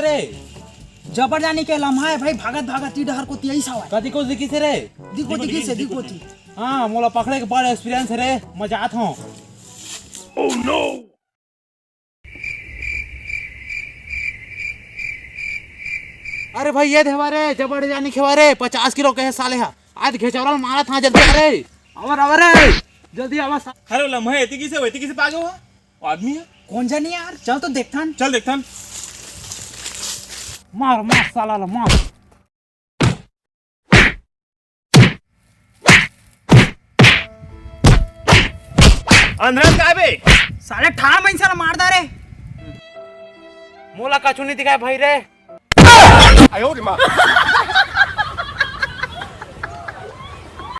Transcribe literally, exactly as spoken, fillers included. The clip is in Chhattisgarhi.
रे। जबर जानी के लम्हा हे भाई, भागत भागत ई डहर कोती अइस हवय। कति कोती दिखिस हे रे? दिखो, दिखो, दिखिस हे, दिखो, दिखो दिखो। ती। हाँ, मोला पकड़े के बड़ experience हे रे, मैं जात हूँ। Oh no! अरे भाई, ये देवा रे, जबर जानी खेवा रे, पचास किलो के हे साले हा। आज घेचौरा मारत हा, जल्दी आ रे। आवा रे, आवा रे, जल्दी आवा सा-। अरे लम्हा एती किसे, वैती किसे पागे हुआ? वो आदमी है। कौन जानी यार, चल तो देखथन। चल देखथन। मार, मार साला ला, मार। अंधरन काय बे? साले ठाड़ मइनसे ला मार डारे। मोला कछु नहीं दिखाय भाई रे। आयो रे माँ।